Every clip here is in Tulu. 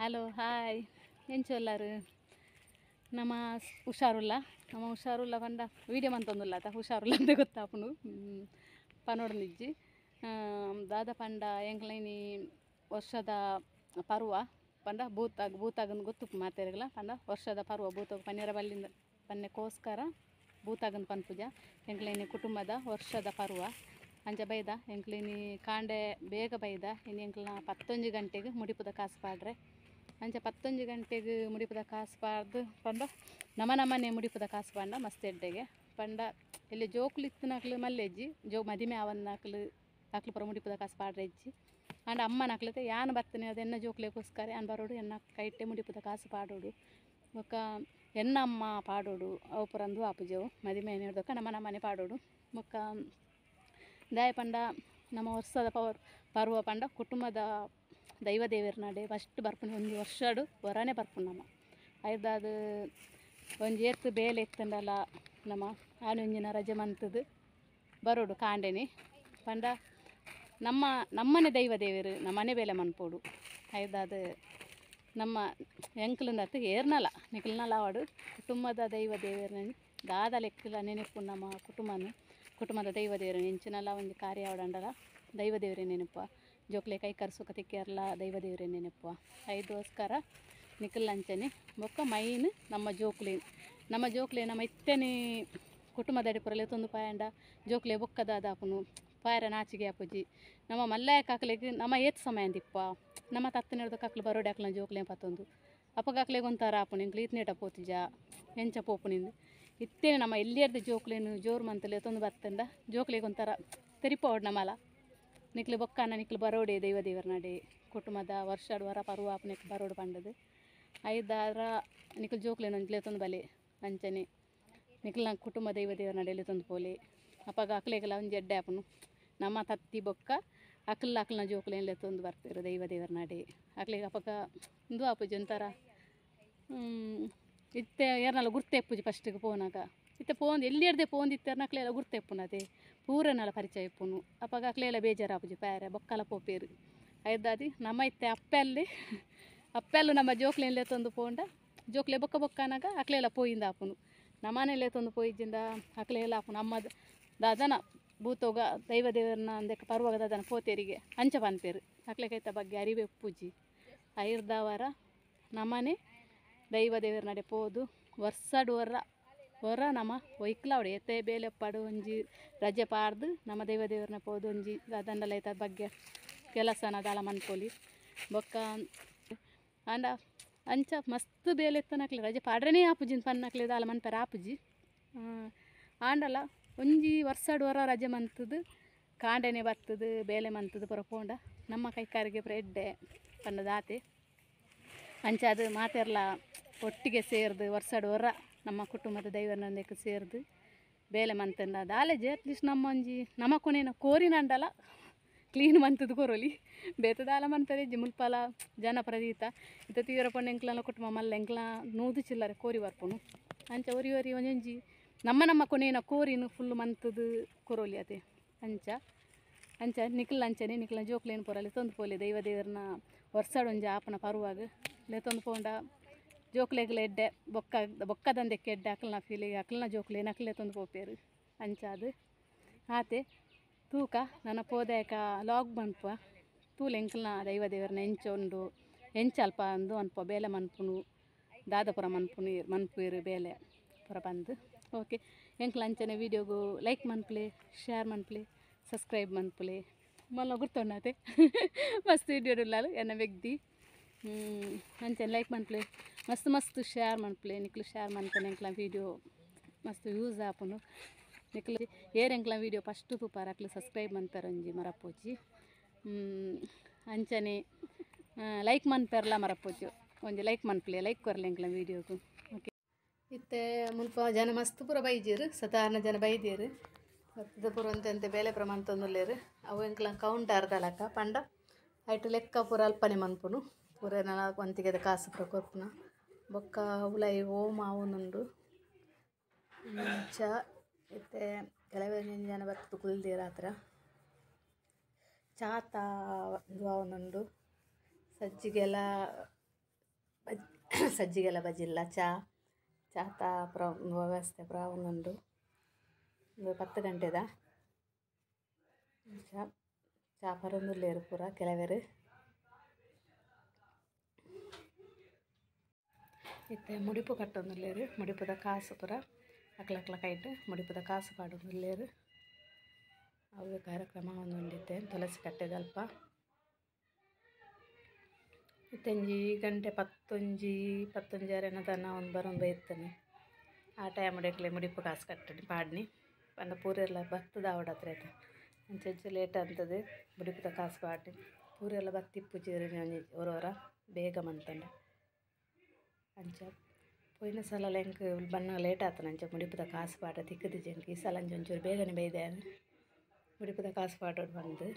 ಹಲೋ ಹಾಯ್ ಎಂಚೊಲ್ಲಾರು ನಮ್ಮ ಹುಷಾರುಲ್ಲ ನಮ್ಮ ಹುಷಾರುಲ್ಲ ಪಂಡ ವೀಡಿಯೋ ಮಂತೊಂದುಲ್ಲ ಆತ ಹುಷಾರುಲ್ಲ ಅಂತ ಗೊತ್ತಾಪುಂಡು ಪನೋಡು ನಿಜ್ಜಿ ದಾದ ಪಂಡ ಎಂಕ್ಲೈನಿ ವರ್ಷದ ಪರ್ವ ಪಂಡ ಭೂತಾಗ್ ಭೂತಾಗಂದು ಗೊತ್ತುಪ್ಪು ಮಾತೆರ್ಗಲ ಪಂಡ ವರ್ಷದ ಪರ್ವ ಭೂತಾಗ ಪನ್ನೆರ ಬಲ್ಲಿಂದ ಪನ್ನೆಕೋಸ್ಕರ ಭೂತಾಗಂದು ಪನ್ಪುಜ ಎಂಕ್ಲೈನಿ ಕುಟುಂಬದ ವರ್ಷದ ಪರ್ವ ಅಂಚ ಬೈದ ಎಂಕ್ಲಿನಿ ಕಾಂಡೆ ಬೇಗ ಬೈದ ಇನ್ನು ಎಂಕ್ಲನ 11 ಗಂಟೆಗೆ ಮುಡಿಪುದ ಕಾಸು ಪಾಡ್ರೆ ಅಂಚ 11 ಗಂಟೆಗೆ ಮುಡಿಪುದ ಕಾಸು ಪಾಡ್ದು ಪಂಡ ನಮ ನಮನೆ ಮುಡಿಪುದ ಕಾಸು ಪಾಂಡ ಮಸ್ತ್ ಎಡ್ಡೆಗೆ ಪಂಡ ಇಲ್ಲಿ ಜೋಕುಲು ಇತ್ತಿನಕ್ಲು ಮಲ್ಲೆಜ್ಜಿ ಜೋ ಮದಿಮೆ ಅವನ್ನಕ್ಲು ಅಕ್ಲು ಪುರ ಮುಡಿಪುದ ಕಾಸು ಪಾಡ್ರೆ ಇಜ್ಜಿ ಅಂಡ ಅಮ್ಮನಕ್ಲತೆ ಯಾನ್ ಬತ್ತನೆ ಅದು ಎನ್ನ ಜೋಕ್ಲೆಗೋಸ್ಕರ ಯಾನ್ ಬರೋಡು ಎನ್ನ ಕೈಟೆ ಮುಡಿಪುದ ಕಾಸು ಪಾಡೋಡು ಬೊಕ್ಕ ಎನ್ನ ಅಮ್ಮ ಪಾಡೋಡು ಅವು ಪುರಂದು ಆಪುಜವು ಮದಿಮೆ ಹಿಡ್ದೊಕ್ಕ ನಮ್ಮ ನಮ್ಮನೆ ಪಾಡೋಡು ಬೊಕ್ಕ ದಾಯ ಪಂಡ ನಮ್ಮ ವರ್ಷದ ಪರ್ವ ಪಂಡ ಕುಟುಂಬದ ದೈವ ದೇವರ ನಡೆ ಫಸ್ಟ್ ಬರ್ಪುನ ಒಂಜಿ ವರ್ಷಡು ವರನೇ ಬರ್ಪುನ ನಮ್ಮ ಐದಾದ ಒಂಜಿ ಏತ್ ಬೇಲೆ ಇತ್ತಂಡಲ ನಮ್ಮ ಆನೊಂಜಿನ ರಜೆ ಮಂತದು ಬರೋಡು ಕಾಂಡೆನೆ ಪಂಡ ನಮ್ಮ ನಮ್ಮನೆ ದೈವ ದೇವರು ನಮ್ಮನೆ ಬೇಲೆ ಮನ್ಪೋಡು ಐದಾದ ನಮ್ಮ ಎಂಕ್ಲಂದತ್ತು ಏರ್ನಲ ನಿಕ್ಲನಲ ಆವಡು ಕುಟುಂಬದ ದೈವ ದೇವರನ್ನ ದಾದ ಲೆಕ್ಕಲ ನೆನಪು ನಮ್ಮ ಕುಟುಂಬನ ಕುಟುಂಬದ ದೈವ ದೇವರ ಎಂಚಿನಲ್ಲ ಒಂದು ಕಾರ್ಯ ಆವಡಂಡಲ ದೈವ ದೇವರೇ ನೆನಪು ಜೋಕ್ಲೆ ಕೈ ಕರ್ಸುಕ ತಿಕ್ಕೇರ್ಲ ದೈವ ದೇವರೇ ನೆನಪು ಐದೋಸ್ಕರ ನಿಖಲ್ ಅಂಚನೆ ಬೊಕ್ಕ ಮೈನ್ ನಮ್ಮ ಜೋಕ್ಲೆ ನಮ್ಮ ಜೋಕ್ಲೆ ನಮ್ಮ ಇತ್ತನೆ ಕುಟುಂಬದ ಪುರಲೆ ತೊಂದು ಪಾಯಂಡ ಜೋಕ್ಲೆ ಬೊಕ್ಕ ದಾದಾಪುನು ಪಾಯರ ನಾಚಿಗೆ ಅಪ್ಪುಜಿ ನಮ್ಮ ಮಲ್ಲಾಯ ಕಾಕ್ಲೆಗ್ ನಮ್ಮ ಏತ್ ಸಮಯ ಅಂದಿಪ್ಪ ನಮ್ಮ ತತ್ತನೆಡ್ದು ಕಕ್ಲು ಬರೋಡೆ ಅಕ್ಲ ಜೋಕ್ಲೆ ಪತ್ತೊಂದು ಅಪ್ಪಗಾಕ್ಲೆಗೆ ಒಂಥರ ಆಪುನು ಎಂಕ್ಲು ಈತ್ನೇಟ ಪೋತಿಜ ಎಂಚ ಪೋಪುನಿಂದು ಇತ್ತೇನೆ ನಮ್ಮ ಎಲ್ಲಿಯರ್ದು ಜೋಕ್ಲೇನು ಜೋರು ಮಂತಲೆ ತೊಂದು ಬತ್ತಂಡ ಜೋಕ್ಲೆಗೆ ಒಂಥರ ತೆರಿಪೋಡ್ ನಮ್ಮಲ ನಿಕ್ಲು ಬೊಕ್ಕನ ನಿಕ್ಲು ಬರೋಡೆ ದೈವ ದೇವರ ನಡೆ ಕುಟುಂಬದ ವರ್ಷಡ್ ವರ ಪರ್ವ ಆಪುನೆಕ್ ಬರೋಡು ಪಂಡದು ಐದಾರ ನಿಕ್ಲು ಜೋಕ್ಲೇನು ಒಂಜ್ಲೆ ತೊಂದು ಬಲೆ ಅಂಚನೆ ನಿಕ್ಲು ನಂಗೆ ಕುಟುಂಬ ದೈವ ದೇವರ ನಡೆಯಲ್ಲಿ ತೊಂದು ಪೋಲೆ ಅಪ್ಪಗ ಅಕ್ಲೆಗೆಲ್ಲ ಒಂಜಿ ಎಡ್ಡೆ ಆಪುನು ನಮ್ಮ ತತ್ತಿ ಬೊಕ್ಕ ಅಕ್ಲ ಅಕ್ಲನ ಜೋಕ್ಲೇನ್ಲೆ ತೊಂದು ಬರ್ಪೇರು ದೈವ ದೇವರ ನಡೆ ಅಕ್ಲೆಗೆ ಅಪ್ಪಗ ಇಂದು ಆಪುಜಿ ಒಂಥರ ಇತ್ತೆ ಏರ್ನಲ್ಲ ಗುರ್ತೆ ಎಪ್ಪುಜಿ ಫಸ್ಟಿಗೆ ಪೋನಾಗ ಇತ್ತೆ ಪೋಂದು ಎಲ್ಲಿ ಎಡ್ದೆ ಪೋಂದು ಇತ್ತೆರ್ನ ಅಕ್ಲೆಲ್ಲ ಗುರ್ತೆ ಎಪ್ಪುನತೆ ಪೂರನೆಲ್ಲ ಪರಿಚಯ ಇಪ್ಪುನು ಅಪ್ಪಗ ಅಕ್ಲೆಲ್ಲ ಬೇಜಾರಾಪುಜಿ ಪ್ಯಾರೆ ಬೊಕ್ಕಲ ಪೋಪೇರು ಐದಾದಿ ನಮ್ಮ ಇತ್ತೆ ಅಪ್ಪಲ್ಲಿ ಅಪ್ಪೆಲ್ಲು ನಮ್ಮ ಜೋಕ್ಲೆನ್ಲೆ ತಂದು ಪೋಂಡ ಜೋಕ್ಲೆ ಬೊಕ್ಕ ಬೊಕ್ಕನಾಗ ಅಕ್ಲೆಲ್ಲ ಪೋಯಿಂದ ಆಪುನು ನಮ್ಮನೆಯಲ್ಲೇ ತಂದು ಪೋಯಿಜಿಂದ ಅಕ್ಲೆಲ್ಲ ಆಪುನು ಅಮ್ಮ ದಾದನ ಭೂತೋಗ ದೈವ ದೇವರನ್ನ ಅಂದಕ್ಕೆ ಪರ್ವಾಗ ದಾದನ ಪೋತೇರಿಗೆ ಅಂಚ ಪನ್ಪೇರು ಅಕ್ಲೆಕೈತ ಬಗ್ಗೆ ಅರಿವೆ ಪೂಜಿ ಐರ್ದಾವರ ನಮ್ಮನೆ ದೈವ ದೇವರ ನಡೆ ಪೋದು ವರ್ಷಡು ವರ ವರ ನಮ್ಮ ಒಯ್ಕ್ಲಾವಡೆ ಎತ್ತೆ ಬೇಲೆಪ್ಪಾಡು ಒಂಜಿ ರಜೆ ಪಾಡ್ದು ನಮ್ಮ ದೈವ ದೇವರನ್ನ ಪೋದು ಒಂಜಿ ದಂಡಲೈತ ಬಗ್ಗೆ ಕೆಲಸನ ದಾಲ ಮನ್ಪೊಲಿ ಬೊಕ್ಕ ಅಂಡ ಅಂಚ ಮಸ್ತ್ ಬೇಲೆ ಎತ್ತನಕ್ಲೆ ರಜೆ ಪಾಡ್ರನೇ ಆಪುಜಿ ಪನ್ನಕ್ಲೆ ದಾಲ ಮನ್ಪೆರ ಆಪುಜಿ ಆಂಡಲ ಒಂಜಿ ವರ್ಷಡು ವರ ರಜೆ ಮಂತದು ಕಾಂಡೆನೆ ಬರ್ತದು ಬೇಲೆ ಮಂತದು ಪುರ ಪೋಂಡ ನಮ್ಮ ಕೈಕಾರಿಗೆ ಪುರ ಎಡ್ಡೆ ಪನ್ನದಾತೆ ಅಂಚ ಅದು ಮಾತೆರ್ಲ ಒಟ್ಟಿಗೆ ಸೇರ್ದು ವರ್ಷಡು ವರ ನಮ್ಮ ಕುಟುಂಬದ ದೈವನಂದಕ್ಕೆ ಸೇರ್ದು ಬೇಲೆ ಮಂತಂಡ ದಾಲೇಜೆ ಅಟ್ಲೀಸ್ಟ್ ನಮ್ಮ ಒಂಜಿ ನಮ್ಮ ಕೊನೆನ ಕೋರಿನಂಡಲ ಕ್ಲೀನ್ ಮಂತದ್ದು ಕೊರೊಲಿ ಬೇತ ದಾಲ ಮನ್ಪೆರೆ ಮುಲ್ಪಲ ಜನಪ್ರದೀತ ಇತ್ತ ತೀವ್ರ ಪೊಣ್ಣು ಎಂಕ್ಲನ ಕುಟುಂಬ ಮಲ್ಲ ಎಂಕ್ಲ ನೂದು ಚಿಲ್ಲರೆ ಕೋರಿ ಬರ್ಪುನು ಅಂಚ ಒರಿ ಒರಿ ಒಂಜೊಂಜಿ ನಮ್ಮ ನಮ್ಮ ಕೊನೆನ ಕೋರಿನು ಫುಲ್ ಮಂತದ್ದು ಕೊರೊಲಿ ಅದೇ ಅಂಚ ಅಂಚ ನಿಕ್ಲ ಅಂಚನೆ ನಿಕ್ಲ ಜೋಕ್ಲೇನು ಪೊರಲಿ ತೊಂದು ಪೋಲಿ ದೈವ ದೇವರನ್ನ ವರ್ಷಡು ಒಂಜಿ ಆಪನ ಪರುವಾಗ ಲೇ ತೊಂದು ಪೋಂಡ ಜೋಕ್ಲೆಗ್ಲ ಎಡ್ಡೆ ಬೊಕ್ಕ ಬೊಕ್ಕದಂದಕ್ಕೆ ಎಡ್ಡೆ ಅಕ್ಲನ ಫೀಲಿಗೆ ಅಕ್ಲನ ಜೋಕ್ಲೆ ನಕ್ಲೆ ತೊಂದು ಪೋಪೇರು ಅಂಚ ಅದು ಆತೆ ತೂಕ ನನ್ನ ಪೋದಾಯಕ ಲಾಗ್ ಮನ್ಪ ತೂಲೆ ಎಂಕ್ಲನ ದೈವ ದೇವರನ್ನ ಎಂಚ ಉಂಡು ಎಂಚ ಅಲ್ಪ ಅಂದು ಅನ್ಪ ಬೇಲೆ ಮನ್ಪುನು ದಾದಪುರ ಮನ್ಪುನು ಮನ್ಪುರು ಬೇಲೆ ಪುರ ಬಂದು ಓಕೆ ಎಂಕ್ಲ ಅಂಚನೆ ವೀಡಿಯೋಗು ಲೈಕ್ ಮನ್ಪುಲೆ ಶೇರ್ ಮನ್ಪುಲೆ ಸಬ್ಸ್ಕ್ರೈಬ್ ಮನ್ಪುಲೆ ಮಲ್ಲ ಗುರ್ತೊಂಡಾತೆ ಮಸ್ತ್ ವೀಡಿಯೋ ಉಲ್ಲಾಲು ಎನ್ನ ವ್ಯಕ್ತಿ ಅಂಚನೆ ಲೈಕ್ ಮನ್ಪುಲೆ ಮಸ್ತ್ ಮಸ್ತ್ ಶೇರ್ ಮನ್ಪುಲೆ ನಿಕ್ಲು ಶೇರ್ ಮನ್ಪುನೆ ಎಂಕ್ಲ ವೀಡಿಯೋ ಮಸ್ತ್ ಯೂಸ್ ಆಪುನು ನಿಕ್ಲು ಏರ್ ಎಂಕ್ಲ ವೀಡಿಯೋ ಫಸ್ಟ್ ತೂಪಾರ ಅಕ್ಲು ಸಬ್ಸ್ಕ್ರೈಬ್ ಮನ್ಪೆರ ಒಂಜಿ ಮರಪೋಚಿ ಅಂಚನೆ ಲೈಕ್ ಮನ್ಪೆರ್ಲ ಮರಪೋಚಿ ಒಂಜಿ ಲೈಕ್ ಮನ್ಪುಲೆ ಲೈಕ್ ಕೊರ್ಲೆ ಎಂಕ್ಲ ವೀಡಿಯೋಗು ಓಕೆ ಇತ್ತೆ ಮುಲ್ಪ ಜನ ಮಸ್ತ್ ಪೂರ ಬೈಜೇರು ಸಾಧಾರಣ ಜನ ಬೈದೇರು ಬತ್ತದ ಪೂರ ಅಂತೆ ಬೇಲೆ ಪ್ರಮಾಣ ತೊಂದುಲ್ಲೇರು ಅವು ಎಂಕ್ಲ ಕೌಂಟರ್ ದಲಕ ಪಂಡ ಐಟು ಲೆಕ್ಕ ಪೂರ ಅಲ್ಪನೆ ಮನ್ಪುನು ಪೂರ ಒಂತಿಗೆದ ಕಾಸು ಪೂರ ಕೊರ್ಪುನ ಬೊಕ್ಕ ಉಲೈ ಓಮ ಅವನುಂಡು ಚ ಇತ್ತೆ ಕೆಲವೇ ಜನ ಬತ್ತು ಕುಲ್ದೇರು ಆತ್ರ ಚಾತ ಅವನುಂಡು ಸಜ್ಜಿಗೆಲ್ಲ ಸಜ್ಜಿಗೆಲ ಬಜಿಲ್ಲ ಚಾ ಚಾತ ಪ್ರ ವ್ಯವಸ್ಥೆ ಪೂರ ಆವೊಂದುಂಡು. ಉಂದು 10 ಗಂಟೆದ ಚಾ ಚಾ ಪರೊಂದುಲ್ಲೆರ್ ಪೂರ ಕೆಲವೆರ್. ಇತ್ತೆ ಮುಡಿಪು ಕಟ್ಟೊಂದುಲ್ಲೆರ್. ಮುಡಿಪುದ ಕಾಸು ಪೂರ ಅಕ್ಲಕ್ಲ ಕೈಟ್ ಮುಡಿಪುದ ಕಾಸು ಪಾಡೊಂದುಲ್ಲೆರ್. ಅವು ಕಾರ್ಯಕ್ರಮ ಆವೊಂದುಂಡು ತುಳಸಿ ಕಟ್ಟೆದಲ್ಪ. ಇತ್ತೆಂಜಿ ಗಂಟೆ 11 11:30 ತನ ಒಂದು ಬರೊಂದು ಇತ್ತನೆ. ಆ ಟೈಮ್ ಎಂಕ್ಲೆ ಮುಡಿಪು ಕಾಸು ಕಟ್ಟಡಿ ಪಾಡ್ನಿ ಪಂಡ ಪೂರೆಲ್ಲ ಬತ್ತದ ಆವಡತ್ರ ಆಯ್ತು. ಅಂಚೆಂಚೆ ಲೇಟ್ ಅಂತದೆ ಮುಡಿಪುದ ಕಾಸು ಪಾಡ್ನಿ ಪೂರೆಲ್ಲ ಬತ್ತಿಪ್ಪುಜೆರ್ ಒಂಜಿ ಒರ ಬೇಗ ಮಂತಂಡ. ಅಂಚ ಪೋಯಿನ ಸಲ ಎಂಕ್ ಬಣ್ಣ ಲೇಟ್ ಆತನ ಅಂಚ ಮುಡಿಪುದ ಕಾಸು ಪಾಡ ತಿಕ್ಕುದಿಜಿ ಎಂಕ್. ಈ ಸಲ ಅಂಚ ಒಂಚೂರು ಬೇಗನೆ ಬೈದೆ ಮುಡಿಪುದ ಕಾಸು ಪಾಡೋಡು ಬಂದು.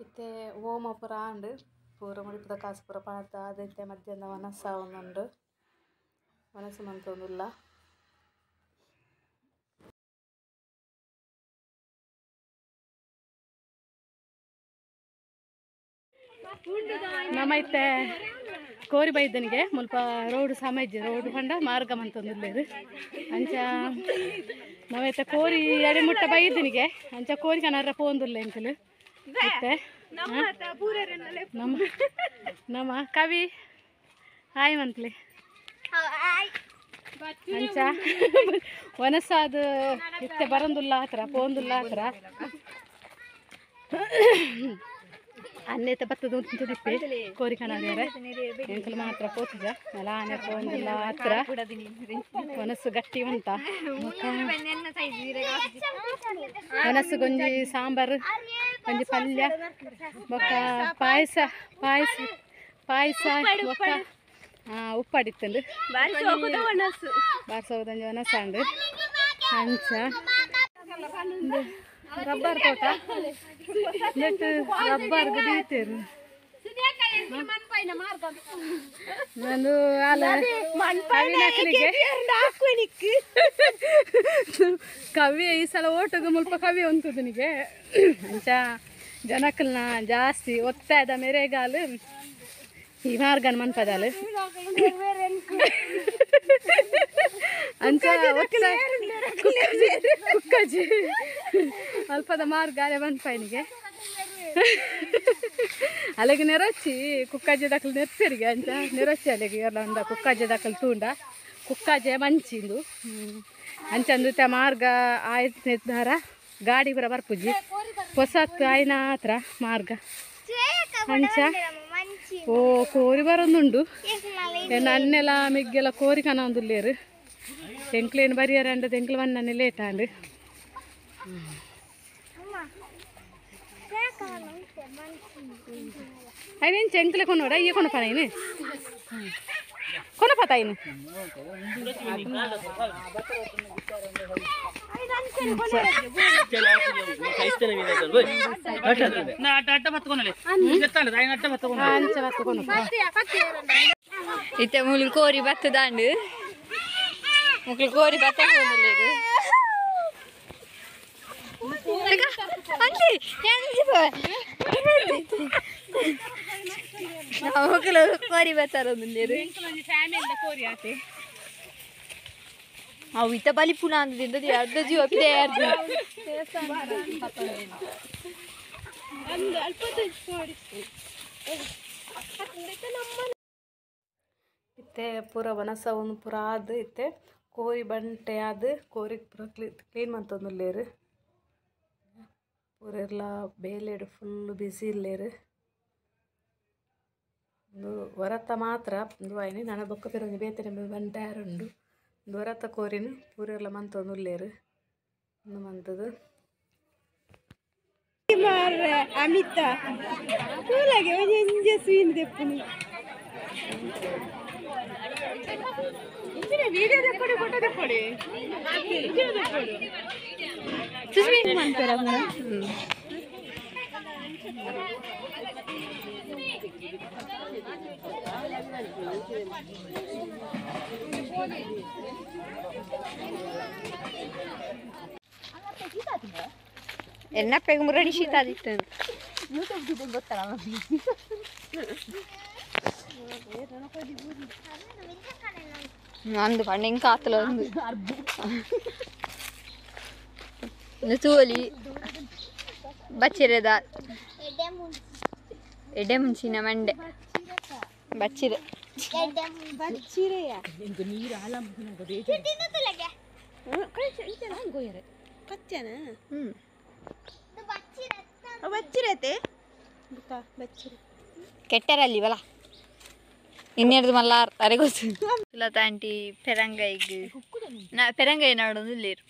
ಇತ್ತೆ ಓಮ ಪೂರ ಆಂಡ್ ಪೂರ ಮುಡಿಪುದ ಕಾಸು ಪೂರ ಪಾಡ್ದ ಅದು ಇತ್ತೆ ಮಧ್ಯಾಹ್ನ ವನಸ ಆವೊಂದುಂಡು. ವನಸು ಮಂತೊಂದುಲ್ಲ. ನಮ್ಮ ಇತ್ತೆ ಕೋರಿ ಬೈದನಿಗೆ ಮುಲ್ಪ ರೋಡ್ ಸಮಜ್ಜಿ ರೋಡ್ ಪಂಡ ಮಾರ್ಗ ಮಂತೊಂದುಲ್ಲೆರ್. ಅಂಚ ನಮೈತೆ ಕೋರಿ ಎಡೆ ಮುಟ್ಟ ಬೈದನಿಗೆ ಅಂಚ ಕೋರಿ ಕನರ ಪೋಂದುಲ್ಲೆ ಎಂಕುಲು. ಇತ್ತೆ ನಮ್ಮ ನಮ್ಮ ಕವಿ ಹಾಯ್ ಮಂತ್ಲಿ. ಅಂಚ ವನಸಾದ ಇತ್ತೆ ಬರಂದುಲ್ಲ ಹತ್ರ ಪೋಂದುಲ್ಲ ಹತ್ರ ಅನ್ನೇತ ಬತ್ತದ ಉಂತುದಿಪ್ಪೆ ಕೋರಿ ಕಣಾರೆ ಎಂಕುಲು ಮಾತ್ರ ಪೋತುಜ ಅಲ ಆನೆ ಪೋಂದುಲ್ಲ ಹತ್ರ ವನಸ್ಸು ಗಟ್ಟಿ ಉಂಟ. ವನಸ್ಸು ಗೊಂಜಿ ಸಾಂಬಾರು ಒಂಜಿ ಪಲ್ಯ ಬೊಕ್ಕ ಪಾಯಸ ಪಾಯಸ ಪಾಯಸ ಬೊಕ್ಕ ಉಪ್ಪಾಡಿತ್ತಂಡು ಬಾರ್ಸೋದೊಂಜಿ ವನಸಾಂಡು. ಅಂಚ ರಬ್ಬರ್ ತೋಟ ನೆಟ್ ರಬ್ಬರ್ ದೀತೆರ್ ನಂದು ಅಲ್ಲ ಕವಿ ಈ ಸಲ ಓಟುಗು ಮುಲ್ಪ ಕವಿ ಉಂತುದನಿಗೆ. ಅಂಚ ಜನಕಲ್ನ ಜಾಸ್ತಿ ಒತ್ತಾಯದ ಮೇರೆಗಾಲು ಈ ಮಾರ್ಗನ ಮನ್ಪದಾಲು. ಅಂಚ ಕುಕ್ಕಜ್ಜಿ ಅಲ್ಪದ ಮಾರ್ಗ ಅಲೆ ಮನ್ಪೈನಿಗೆ ಅಲೆಗೆ ನೆರಚಿ ಕುಕ್ಕಾಜೆ ದಾಖಲು ನೆರ್ಪೆರಿಗೆ. ಅಂಚ ನೆರಚಿ ಅಲೆಗೆ ಎಲ್ಲ ಉಂಡ ಕುಕ್ಕಾಜೆ ದಾಖಲು ತೂಂಡ ಕುಕ್ಕಾಜೆ ಮಂಚಿಂದು. ಅಂಚ ಅಂದುತ್ತ ಮಾರ್ಗ ಆಯ್ತು ಗಾಡಿ ಪೂರ ಬರ್ಪುಜಿ ಹೊಸತ್ತು ಆಯ್ನ ಹತ್ರ ಮಾರ್ಗ. ಅಂಚ ಓ ಕೋರಿ ಬರೊಂದುಂಡು. ಅನ್ನೆಲ್ಲ ಮಿಗ್ಗೆಲ್ಲ ಕೋರಿ ಕನೊಂದುಲ್ಲೆರ್. ಎಂಕ್ಲೇನು ಬರಿಯರ ಅಂಡದ ಎಂಕ್ಲು ವನ್ನನೆ ಲೇಟ್ ಆಂಡ್. ಐನೇನು ಎಂಕ್ಲೆ ಕೊನೋಡ ಈ ಕೊನಪನ ಇನ್ನು ಕೊನಪತ ಇನ್ನು ಇತ್ತೆ ಮುಲು ಕೋರಿ ಬತ್ತದಾಂಡು ಮುಕ್ಲು ಕೋರಿ ಬತ್ತ ಮುಕ್ಲು ಕೋರಿ ಬತ್ತಾರೊಂದುಲ್ಲೆರ್. ಅವು ಇತ್ತ ಬಲಿ ಪುನಃ ಅಂದಿದ್ದು ಅರ್ಧ ಜೀವ ಪಿದೆ ಅರ್ಧ. ಇತ್ತೆ ಪೂರ ವನಸ ಒಂದು ಪೂರ ಆದ್ ಇತ್ತೆ ಕೋರಿ ಬಂಟೆ ಆದ್ ಕೋರಿ ಪೂರ ಕ್ಲೀನ್ ಮಂತೊಂದುಲ್ಲೆರ್. ಪೂರೆರ್ಲ ಬೇಲೆಡ್ ಫುಲ್ ಬಿಸಿ ಇಲ್ಲೆರ್. ಉಂದು ವರತ ಮಾತ್ರ ಉಂದು ಆಯ್ನಿ ನನ ಬೊಕ್ಕ ಪಿರ ಒಂಜಿ ಬೇತೆ ಬಂಟೆ ಆರುಂಡು. ಉಂದು ವರತ ಕೋರಿನ್ ಪೂರೆರ್ಲ ಮಂತೊಂದುಲ್ಲೆರ್. ಉಂದು ಮಂತುದು ಅಮಿತ ಒಂಜಿ ಸ್ವೀನ್ ದೆಪ್ಪುನಿ ವಿಡಿಯೋ ದೆಪ್ಪೊಡು ಫೋಟೋ ದೆಪ್ಪೊಡು ಸುಸ್ಮಿ ಮನ್ಪೆರ Thank you. ಎನ್ನಪ್ಪೆಗ್ ಮುರಡಿ ಶೀತ ಆದಿತ್ತು. ಅಂದು ಪಂಡ ಎಂಕ ಆತಲ ಒಂದು ತೂವಲಿ ಬಚ್ಚಿರೆದ ಎಡೆ ಮುಂಚಿನ ಮಂಡೆ ಬಚ್ಚಿರೆ. ಬಚ್ಚಿರೆಯ ಕಚ್ಚನ. ಬಚ್ಚಿರತೆ ಬುಕ್ಕ ಬಚ್ಚಿರೆ. ಕೆಟ್ಟರಲ್ಲಿ ಬಲ ಇನ್ನೆರ್ದು ಮಲ್ಲ ಅರೆ ಗೊತ್ತು. ಲತಾ ಆಂಟಿ ಪೆರಂಗೈಗ್ ನಾ ಪೆರಂಗೈ ನಾಡೊಂದು ಇಲ್ಲೇರು.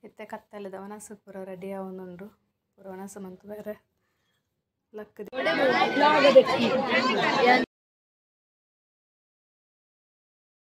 ಇತ್ತೆ ಕತ್ತಲೆದ ವನಸು ಪೂರ ರೆಡಿ ಆವೊಂದುಂಡು. ಪೂರ ವನಸು ಮಂತ್ ಬೇರೆ ಲಕ್ಕದ.